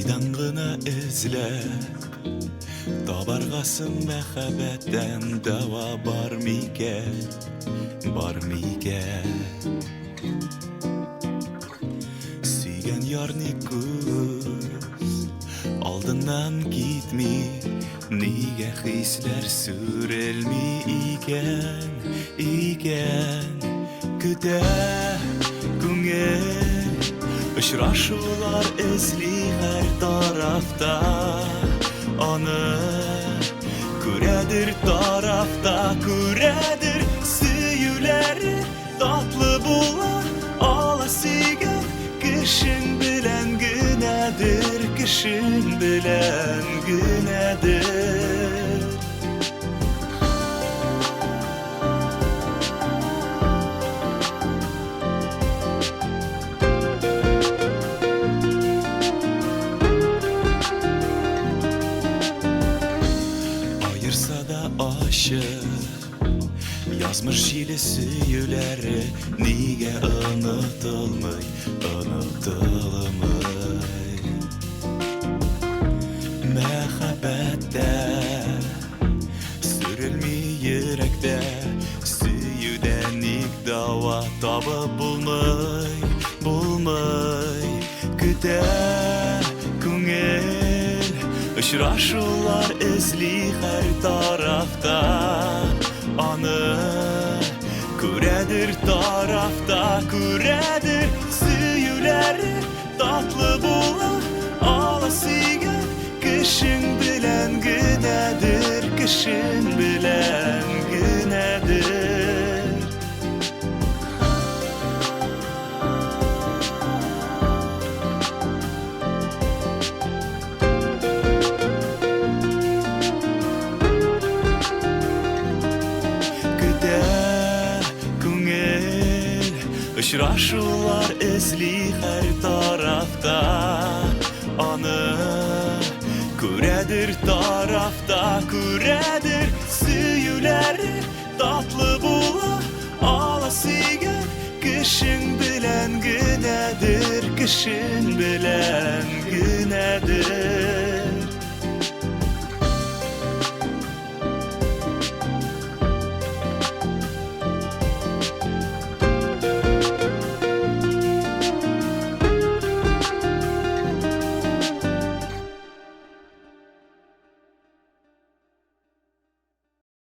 Кайдан гына эзләп табарга соң мәхәббәттән дәва бар микән, бар микән? Сөйгән яр ник күз алдыннан китми, нигә хисләр сүрелми икән, икән? Көтә күңел, очрашулар эзли һәр тарафта. Аны күрәдер тарафта, күрәдер сөюләре татлы була ала сөйгән кешең белән генәдер, кешең белән генәдер. Аерса да ачы Язмыш җиле сөюләре нигә онытылмый, онытылмый. Мәхәббәттә Сүрелми йөрәктә сөюдә ник дава табып булмый, булмый. Көтә күңел, очрашулар эзли һәр тарафта. Аны күрәдер тарафта, күрәдер сөюләре татлы була ала сөйгән кешең белән генәдер, кешең белән генәдер. Көтә күңел, очрашулар эзли һәр тарафта. Аны күрәдер тарафта, күрәдер сөюләре татлы була ала сөйгән кешең белән генәдер, кешең белән генәдер.